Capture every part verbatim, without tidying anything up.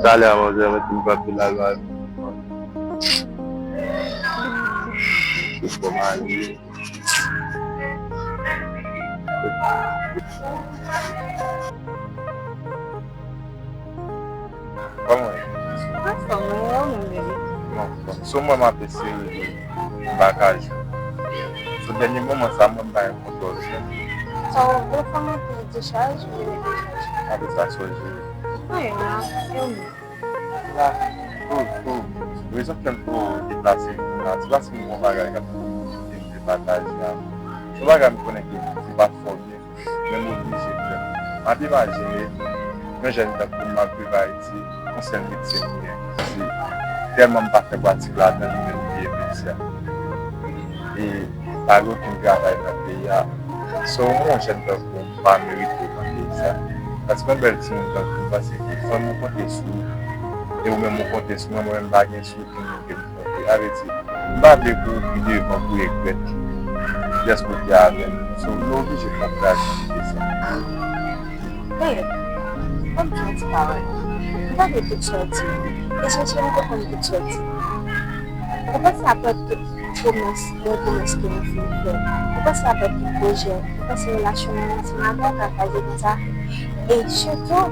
Talè a, manzè, mwen te m kanpe la, la. Pou fò m ale. Kòman w ye? Anfòm, mwen, ou menm, bebe? Mwen anfòm. Sou mwen, m ap eseye rele. M pa ka jwenn. Sou dènye moman sa, mwen, m pa gen kontwòl jwenn. Sa w, ou fè m anpil dechaj, ou jere dechaj? Apre sa, sa w jere? Anyen, non. E ou menm? La, tou, tou. Rezon k fè m tou deplase vin la, se paske m gen yon bagay k ap vin depataje a. Se yon bagay m konnen ke se pa fò byen, men m oblije fè l. M ap imajine yon jèn tankou m ap viv Ayiti, yon sèl metye m gen. Se tèlman m pa fè pratik ladan li, men m bliye metye a. E pa gen okenn travay nan peyi a. So, yon jèn tankou m pa merite w nan peyi sa. Paske yon bèl timoun tankou m, m panse ke fanmi w konte sou ou, e ou menm ou konte sou mwen, mwen menm m pa gen sou okenn moun ke m konte. Sa vle di, m pa vle pou ou pi devan pou regrèt lèske w te avè m. So, nou oblije fè yon trajedi de sa. Babe, ban m di yon ti pawòl. M tande tout sa w di. Esansyèl, m konprann tout sa w di. Ou panse apre tout pwomès, bèl pwomès ke nou fin fè? Ou panse apre tout pwojè, ou panse relasyon mwen ansanm avè w ka kraze konsa? E sitou,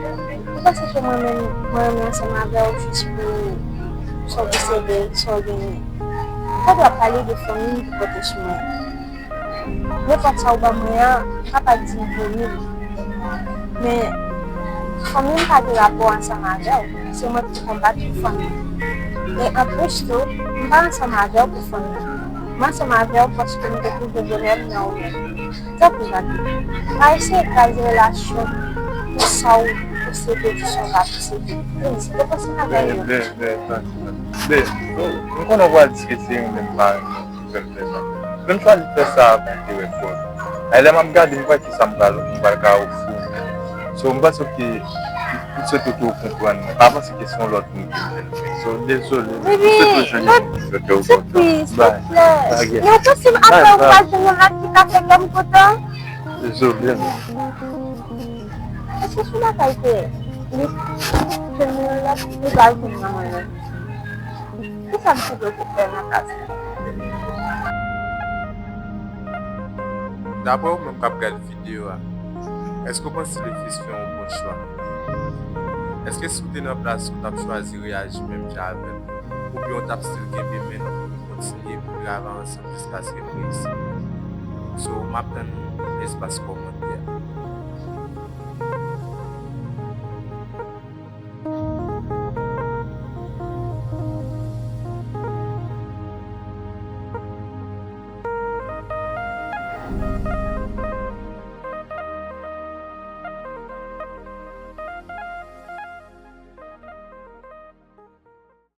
ou panse ke mwen menm, mwen renmen ansanm avè w jis pou sa w posede, sa w genyen? Ou pa dwe ap pale de fanmi m pou konte sou mwen. Nenpòt sa ou ban mwen an, m pa pral di m pou li. Men, fanmi m pa gen rapò ansanm avè w. Se mwen ki konbat pou fanmi m. E anplis tou, m pa ansanm avè w pou fanmi m. M ansanm avè w paske m te twouve bonè m nan ou menm. Tanpri, Papi, pa eseye kraze relasyon pou sa w posede, pou sa w pa posede. Pliz, ou panse m ap gade yon. Be, be, be, tanpri, tanpri. Be, m konnen w pral di ke se renmen m pa renmen w ki fè m fè sa. Men m chwazi fè sa avè enterè kò m. E lè m ap gade, m wè kisa m pral, m pral ka ofri w. So, m panse ke m swete ke w konprann mwen. Pa panse ke se yon lòt moun ki m renmen. So, dezole, men m swete w jwenn yon moun ki fè kè w kontan. Bye. Bye. Bye. Dezole, men. Èske se lakay ke li jwenn mwen la, li pral jwenn nan mwen menm? Kisa m sipoze fè nan ka sa? Daprè ou menm k ap gade videyo a, èske w panse Lefis fè yon bon chwa? Èske si w te nan plas ou, w t ap chwazi reyaji menm jan avè l? Oubyen w t ap still kenbe men l pou nou kontinye pou travay ansanm jiskaske nou reyisi? So, m ap tann espas kòmantè a.